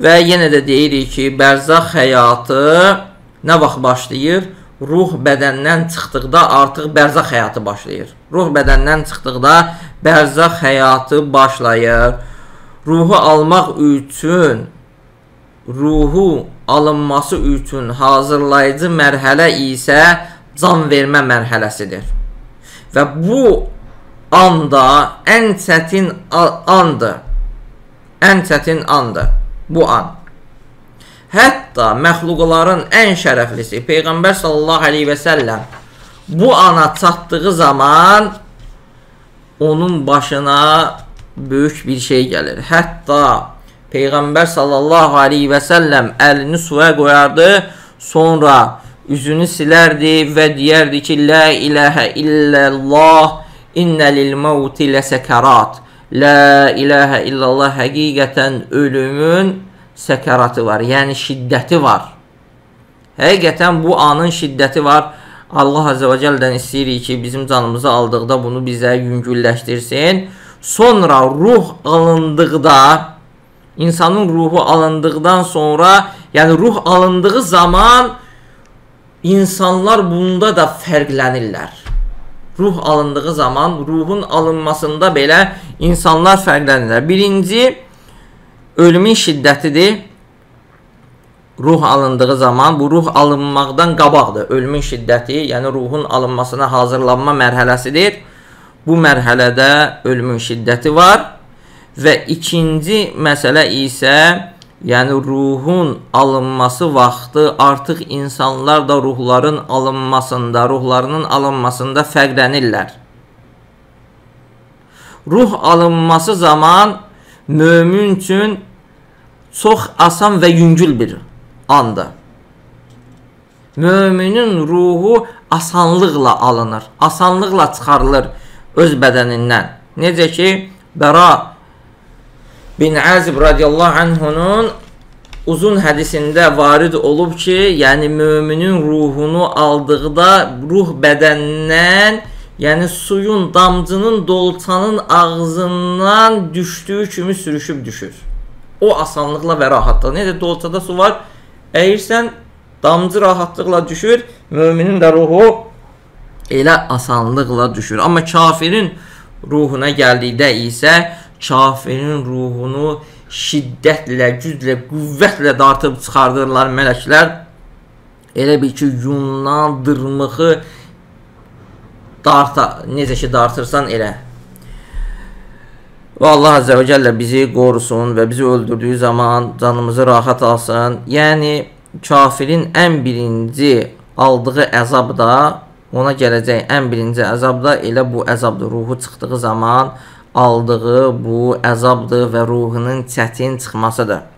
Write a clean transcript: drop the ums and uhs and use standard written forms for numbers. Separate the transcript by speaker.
Speaker 1: Və yenə də deyirik ki, bərzəx həyatı nə vaxt başlayır? Ruh bədəndən çıxdıqda artıq bərzəx həyatı başlayır. Ruh bədəndən çıxdıqda bərzəx həyatı başlayır. Ruhu almaq üçün, ruhu alınması üçün hazırlayıcı mərhələ isə can vermə mərhələsidir. Və bu anda ən çətin andır. Ən çətin andır bu an. Hətta məxluqların ən şərəflisi Peyğəmbər sallallahu əleyhi və səlləm bu ana çatdığı zaman onun başına böyük bir şey gəlir. Hətta Peyğəmbər sallallahu əleyhi və səlləm əlini suya qoyardı, sonra üzünü silərdi və deyərdi ki, La ilahə illallah, innə lil mevti ləsəkərat. La ilahə illallah, həqiqətən ölümün səkəratı var, yəni şiddəti var. Həqiqətən bu anın şiddəti var. Allah Azze və Cəllədən istəyirik ki, bizim canımızı aldıqda bunu bizə yüngülləşdirsin. Sonra ruh alındıqda, insanın ruhu alındıqdan sonra, yəni ruh alındığı zaman insanlar bunda da fərqlənirlər. Ruh alındığı zaman, ruhun alınmasında belə insanlar fərqlənirlər. Birinci, ölümün şiddətidir. Ruh alındığı zaman, bu ruh alınmaqdan qabaqdır. Ölümün şiddəti, yəni ruhun alınmasına hazırlanma mərhələsidir. Bu mərhələdə ölümün şiddəti var. Və ikinci məsələ isə, yəni ruhun alınması vaxtı artıq insanlar da ruhların alınmasında, ruhlarının alınmasında fərqlənirlər. Ruh alınması zaman mömin üçün çox asan və yüngül bir andır. Möminin ruhu asanlıqla alınır, asanlıqla çıxarılır öz bədənindən. Necə ki, Bəra bin Azib radiyallahu anhunun uzun hədisində varid olub ki, yəni möminin ruhunu aldıqda ruh bədəndən, yəni suyun, damcının, dolçanın ağzından düşdüyü kimi sürüşüb düşür. O asanlıqla və rahatlıqla. Necə dolçada su var, əyirsən, damcı rahatlıqla düşür, möminin də ruhu elə asanlıqla düşür. Amma kafirin ruhuna gəldikdə isə kafirin ruhunu şiddətlə, güclə, qüvvətlə dartıb çıxardırlar mələklər. Elə bil ki, yundan dırmıxı necə ki dartırsan elə. Və Allah Azze və Cəllə bizi qorusun və bizi öldürdüyü zaman canımızı rahat alsın. Yəni, kafirin ən birinci aldığı əzab da, ona gələcək ən birinci əzab da elə bu əzabdır. Ruhu çıxdığı zaman aldığı bu əzabdır və ruhunun çətin çıxmasıdır.